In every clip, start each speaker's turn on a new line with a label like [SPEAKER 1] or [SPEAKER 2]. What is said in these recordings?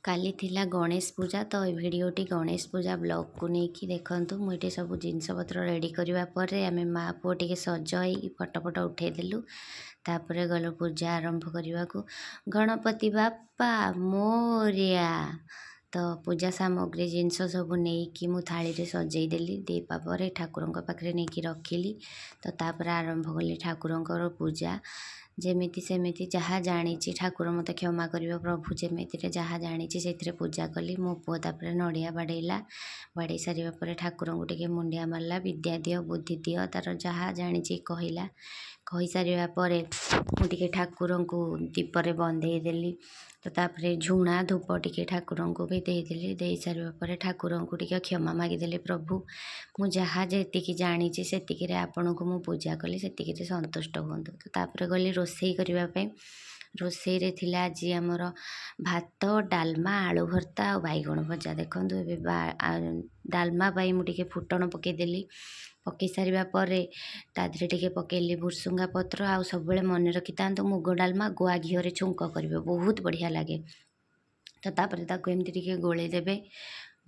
[SPEAKER 1] କାଲି ଥିଲା ଗଣେଶ ପୂଜା, ତ ଏ ଭିଡ଼ିଓଟି ଗଣେଶ ପୂଜା ବ୍ଲଗ୍କୁ ନେଇକି ଦେଖନ୍ତୁ। ମୁଁ ଏଠି ସବୁ ଜିନିଷପତ୍ର ରେଡ଼ି କରିବା ପରେ ଆମେ ମା' ପୁଅ ଟିକେ ସଜ ହେଇକି ଫଟୋ ଫଟୋ ଉଠେଇଦେଲୁ। ତାପରେ ଗଲୁ ପୂଜା ଆରମ୍ଭ କରିବାକୁ। ଗଣପତି ବାପ୍ପା ମୋରିଆ। ତ ପୂଜା ସାମଗ୍ରୀ ଜିନିଷ ସବୁ ନେଇକି ମୁଁ ଥାଳିରେ ସଜେଇ ଦେଲି। ଦେବା ପରେ ଠାକୁରଙ୍କ ପାଖରେ ନେଇକି ରଖିଲି। ତ ତାପରେ ଆରମ୍ଭ କଲି ଠାକୁରଙ୍କର ପୂଜା। ଯେମିତି ସେମିତି ଯାହା ଜାଣିଛି, ଠାକୁର ମୋତେ କ୍ଷମା କରିବ ପ୍ରଭୁ, ଯେମିତିରେ ଯାହା ଜାଣିଛି ସେଥିରେ ପୂଜା କଲି। ମୋ ପୁଅ ତାପରେ ନଡ଼ିଆ ବାଡ଼େଇଲା। ବାଡ଼େଇ ସାରିବା ପରେ ଠାକୁରଙ୍କୁ ଟିକେ ମୁଣ୍ଡିଆ ମାରିଲା, ବିଦ୍ୟା ଦିଅ, ବୁଦ୍ଧି ଦିଅ, ତାର ଯାହା ଜାଣିଛି କହିଲା। କହିସାରିବା ପରେ ମୁଁ ଟିକେ ଠାକୁରଙ୍କୁ ଦୀପରେ ବନ୍ଦେଇ ଦେଲି। ତ ତାପରେ ଝୁଣା ଧୂପ ଟିକେ ଠାକୁରଙ୍କୁ ବି ଦେଇଦେଲି। ଦେଇସାରିବା ପରେ ଠାକୁରଙ୍କୁ ଟିକେ କ୍ଷମା ମାଗିଦେଲି, ପ୍ରଭୁ, ମୁଁ ଯାହା ଯେତିକି ଜାଣିଛି ସେତିକିରେ ଆପଣଙ୍କୁ ମୁଁ ପୂଜା କଲି, ସେତିକିରେ ସନ୍ତୁଷ୍ଟ ହୁଅନ୍ତୁ। ତ ତାପରେ ଗଲି ରୋଷେଇ କରିବା ପାଇଁ। ରୋଷେଇରେ ଥିଲା ଆଜି ଆମର ଭାତ, ଡାଲମା, ଆଳୁ ଭର୍ତ୍ତା ଆଉ ବାଇଗଣ ଭଜା। ଦେଖନ୍ତୁ, ଏବେ ଡାଲମା ପାଇଁ ମୁଁ ଟିକେ ଫୁଟଣ ପକାଇଦେଲି। ପକାଇ ସାରିବା ପରେ ତା ଦେହରେ ଟିକେ ପକାଇଲି ଭୁର୍ସୁଙ୍ଗା ପତ୍ର। ଆଉ ସବୁବେଳେ ମନେ ରଖିଥାନ୍ତୁ, ମୁଗ ଡାଲମା ଗୁଆ ଘିଅରେ ଛୁଙ୍କ କରିବେ, ବହୁତ ବଢ଼ିଆ ଲାଗେ। ତ ତାପରେ ତାକୁ ଏମିତି ଟିକେ ଗୋଳେଇ ଦେବେ।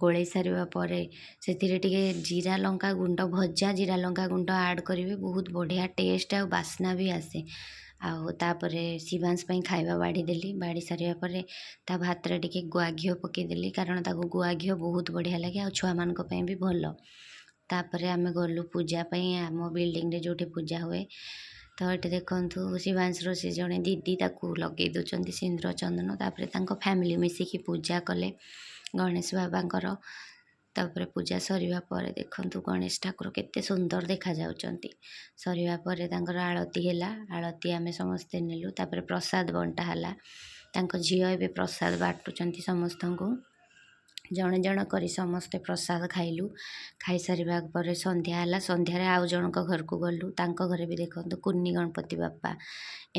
[SPEAKER 1] ଗୋଳେଇ ସାରିବା ପରେ ସେଥିରେ ଟିକେ ଜିରା ଲଙ୍କା ଗୁଣ୍ଡ, ଭଜା ଜିରା ଲଙ୍କା ଗୁଣ୍ଡ ଆଡ଼୍ କରିବେ, ବହୁତ ବଢ଼ିଆ ଟେଷ୍ଟ ଆଉ ବାସ୍ନା ବି ଆସେ। ଆଉ ତାପରେ ଶିବାଂଶ ପାଇଁ ଖାଇବା ବାଢ଼ିଦେଲି। ବାଢ଼ି ସାରିବା ପରେ ତା ଭାତରେ ଟିକେ ଗୁଆ ଘିଅ ପକାଇଦେଲି, କାରଣ ତାକୁ ଗୁଆ ଘିଅ ବହୁତ ବଢ଼ିଆ ଲାଗେ ଆଉ ଛୁଆମାନଙ୍କ ପାଇଁ ବି ଭଲ। ତାପରେ ଆମେ ଗଲୁ ପୂଜା ପାଇଁ ଆମ ବିଲ୍ଡିଂରେ ଯେଉଁଠି ପୂଜା ହୁଏ। ତ ଏଠି ଦେଖନ୍ତୁ, ଶିବାଂଶର ସେ ଜଣେ ଦିଦି ତାକୁ ଲଗେଇ ଦେଉଛନ୍ତି ସିନ୍ଦୁର ଚନ୍ଦନ। ତାପରେ ତାଙ୍କ ଫ୍ୟାମିଲି ମିଶିକି ପୂଜା କଲେ ଗଣେଶ ବାବାଙ୍କର। ତାପରେ ପୂଜା ସରିବା ପରେ ଦେଖନ୍ତୁ, ଗଣେଶ ଠାକୁର କେତେ ସୁନ୍ଦର ଦେଖାଯାଉଛନ୍ତି। ସରିବା ପରେ ତାଙ୍କର ଆଳତି ହେଲା। ଆଳତି ଆମେ ସମସ୍ତେ ନେଲୁ। ତାପରେ ପ୍ରସାଦ ବଣ୍ଟା ହେଲା। ତାଙ୍କ ଝିଅ ଏବେ ପ୍ରସାଦ ବାଣ୍ଟୁଛନ୍ତି ସମସ୍ତଙ୍କୁ। ଜଣେ ଜଣ କରି ସମସ୍ତେ ପ୍ରସାଦ ଖାଇଲୁ। ଖାଇସାରିବା ପରେ ସନ୍ଧ୍ୟା ହେଲା। ସନ୍ଧ୍ୟାରେ ଆଉ ଜଣଙ୍କ ଘରକୁ ଗଲୁ। ତାଙ୍କ ଘରେ ବି ଦେଖନ୍ତୁ କୁନି ଗଣପତି ବାପ୍ପା।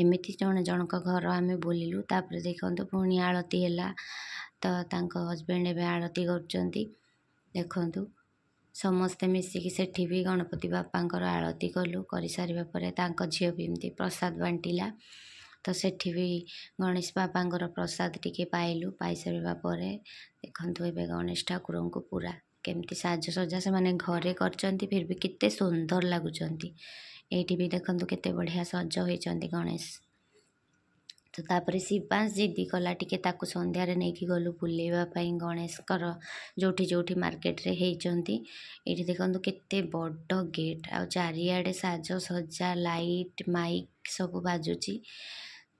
[SPEAKER 1] ଏମିତି ଜଣେ ଜଣଙ୍କ ଘର ଆମେ ବୁଲିଲୁ। ତାପରେ ଦେଖନ୍ତୁ, ପୁଣି ଆଳତି ହେଲା। ତ ତାଙ୍କ ହଜବେଣ୍ଡ ଏବେ ଆଳତି କରୁଛନ୍ତି। ଦେଖନ୍ତୁ, ସମସ୍ତେ ମିଶିକି ସେଠି ବି ଗଣପତି ବାପ୍ପାଙ୍କର ଆଳତି କଲୁ। କରିସାରିବା ପରେ ତାଙ୍କ ଝିଅ ବି ଏମିତି ପ୍ରସାଦ ବାଣ୍ଟିଲା। ତ ସେଠି ବି ଗଣେଶ ବାବାଙ୍କର ପ୍ରସାଦ ଟିକେ ପାଇଲୁ। ପାଇସାରିବା ପରେ ଦେଖନ୍ତୁ, ଏବେ ଗଣେଶ ଠାକୁରଙ୍କୁ ପୁରା କେମିତି ସାଜସଜା ସେମାନେ ଘରେ କରିଛନ୍ତି, ଫିର୍ ବି କେତେ ସୁନ୍ଦର ଲାଗୁଛନ୍ତି। ଏଇଠି ବି ଦେଖନ୍ତୁ, କେତେ ବଢ଼ିଆ ସଜ ହେଇଛନ୍ତି ଗଣେଶ। ତ ତାପରେ ଶିବାଂଶ ଜିଦି କଲା ଟିକେ, ତାକୁ ସନ୍ଧ୍ୟାରେ ନେଇକି ଗଲୁ ବୁଲେଇବା ପାଇଁ ଗଣେଶଙ୍କର ଯେଉଁଠି ଯେଉଁଠି ମାର୍କେଟରେ ହେଇଛନ୍ତି। ଏଇଠି ଦେଖନ୍ତୁ, କେତେ ବଡ଼ ଗେଟ୍ ଆଉ ଚାରିଆଡ଼େ ସାଜସଜା, ଲାଇଟ୍, ମାଇକ୍ ସବୁ ବାଜୁଛି।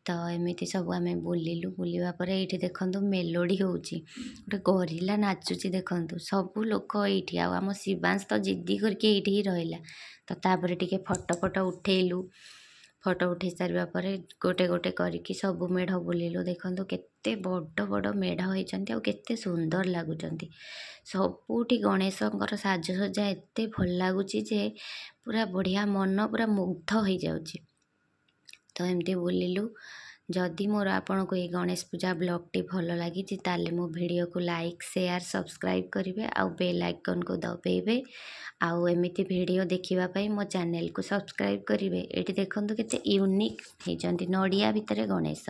[SPEAKER 1] ତ ଏମିତି ସବୁ ଆମେ ବୁଲିଲୁ। ବୁଲିବା ପରେ ଏଇଠି ଦେଖନ୍ତୁ, ମେଲୋଡ଼ି ହେଉଛି, ଗୋଟେ ଗରିଲା ନାଚୁଛି। ଦେଖନ୍ତୁ, ସବୁ ଲୋକ ଏଇଠି, ଆଉ ଆମ ଶିବାଂଶ ତ ଜିଦି କରିକି ଏଇଠି ହିଁ ରହିଲା। ତ ତାପରେ ଟିକେ ଫଟୋ ଫଟୋ ଉଠେଇଲୁ। ଫଟୋ ଉଠେଇ ସାରିବା ପରେ ଗୋଟେ ଗୋଟେ କରିକି ସବୁ ମେଢ଼ ବୁଲିଲୁ। ଦେଖନ୍ତୁ, କେତେ ବଡ଼ ବଡ଼ ମେଢ଼ ହେଇଛନ୍ତି ଆଉ କେତେ ସୁନ୍ଦର ଲାଗୁଛନ୍ତି। ସବୁଠି ଗଣେଶଙ୍କର ସାଜସଜା ଏତେ ଭଲ ଲାଗୁଛି ଯେ ପୁରା ବଢ଼ିଆ, ମନ ପୁରା ମୁଗ୍ଧ ହେଇଯାଉଛି। ତ ଏମିତି ବୁଲିଲୁ। ଯଦି ମୋର ଆପଣଙ୍କୁ ଏଇ ଗଣେଶ ପୂଜା ବ୍ଲଗ୍ଟି ଭଲ ଲାଗିଛି, ତାହେଲେ ମୋ ଭିଡ଼ିଓକୁ ଲାଇକ୍, ସେୟାର, ସବସ୍କ୍ରାଇବ୍ କରିବେ ଆଉ ବେଲ୍ ଆଇକନ୍କୁ ଦବେଇବେ। ଆଉ ଏମିତି ଭିଡ଼ିଓ ଦେଖିବା ପାଇଁ ମୋ ଚ୍ୟାନେଲକୁ ସବସ୍କ୍ରାଇବ୍ କରିବେ। ଏଇଠି ଦେଖନ୍ତୁ, କେତେ ୟୁନିକ୍ ହେଇଛନ୍ତି, ନଡ଼ିଆ ଭିତରେ ଗଣେଶ।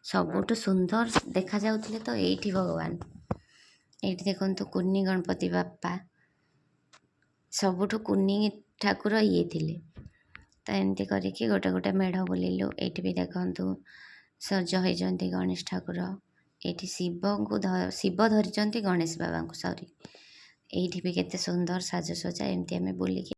[SPEAKER 1] ସବୁଠୁ ସୁନ୍ଦର ଦେଖାଯାଉଥିଲେ ତ ଏଇଠି ଭଗବାନ। ଏଇଠି ଦେଖନ୍ତୁ, କୁନି ଗଣପତି ବାପ୍ପା, ସବୁଠୁ କୁନି ଠାକୁର ଇଏ ଥିଲେ। ତ ଏମିତି କରିକି ଗୋଟେ ଗୋଟେ ମେଢ଼ ବୁଲିଲୁ। ଏଇଠି ବି ଦେଖନ୍ତୁ, ସଜ ହେଇଛନ୍ତି ଗଣେଶ ଠାକୁର। ଏଇଠି ଶିବଙ୍କୁ, ଶିବ ଧରିଛନ୍ତି ଗଣେଶ ବାବାଙ୍କୁ, ସରି। ଏଇଠି ବି କେତେ ସୁନ୍ଦର ସାଜସଜା। ଏମିତି ଆମେ ବୁଲିକି